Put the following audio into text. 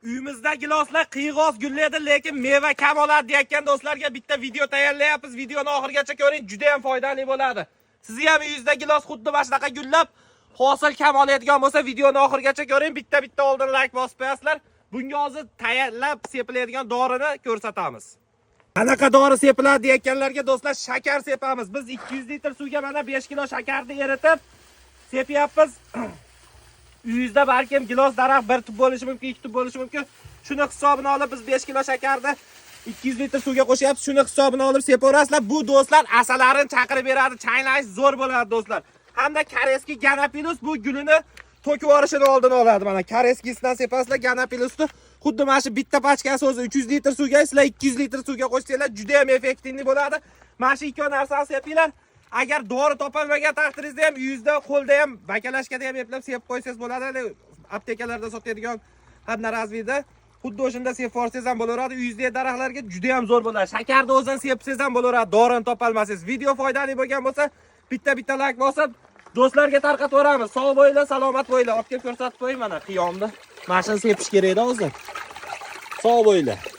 Uyimizda giloslar qiyg'os gullaydi, lekin meva kam oladi deyotgan do'stlarga bitta video tayyorlayapmiz. Videoni oxirigacha ko'ring, juda ham foydali bo'ladi. Sizni ham uyingizda gilos xuddi mana shunaqa gullab, hosil kam oladigan bo'lsa, videoni oxirigacha ko'ring, bitta-bitta oldin like bosib qo'yasizlar. Bunga hozir tayyorlab sepiladigan dorini ko'rsatamiz. Qanaqa dori sepiladi deyotganlarga do'stlar, shakar sepamiz. Biz 200 litr suvga mana 5 kilo shakarni eritib sepyapmiz. Uyingizda balkim gilos daraxt bir tub bo'lishi mumkin, ikki tub bo'lishi mumkin. Shuni hisobini olib biz 5 kilo shakarni 200 litr suvga qo'shyapmiz. Shuni hisobini olib sepaverasizlar. Bu do'stlar asalarini chaqirib beradi, changlash zo'r bo'ladi do'stlar. Hamda Kareski Ganapilus bu gulini to'kib yuborishini oldini oladi. Mana Kareskisidan sepasizlar Ganapilusni. Xuddi mana shu bitta pachkasi o'zi 300 litr suvga, sizlar 200 litr suvga qo'shsanglar juda ham effektivli bo'ladi. Mana shu ikki narsani sepinglar. Agar dori topolmagan taqdiringizda ham uyingizda qo'lda ham bakalashkada ham eplab sepib qo'ysangiz bo'ladi. Hali aptekalarda sotadigan одноразовыйda xuddi o'shanda sepib yuborsangiz ham bo'laveradi. Uyingizdagi daraxtlarga juda ham zo'r bo'ladi. Shakarni o'zini sepsangiz ham bo'laveradi, dorini topolmasangiz. Video foydali bo'lgan bo'lsa, bitta-bitta like bosib, do'stlarga tarqatib yuboramiz. Sog' bo'linglar, salomat bo'linglar. Olib kelib ko'rsatib qo'ying mana qiyomni. Mana shuni sepish kerak edi o'zi. Sog' bo'linglar.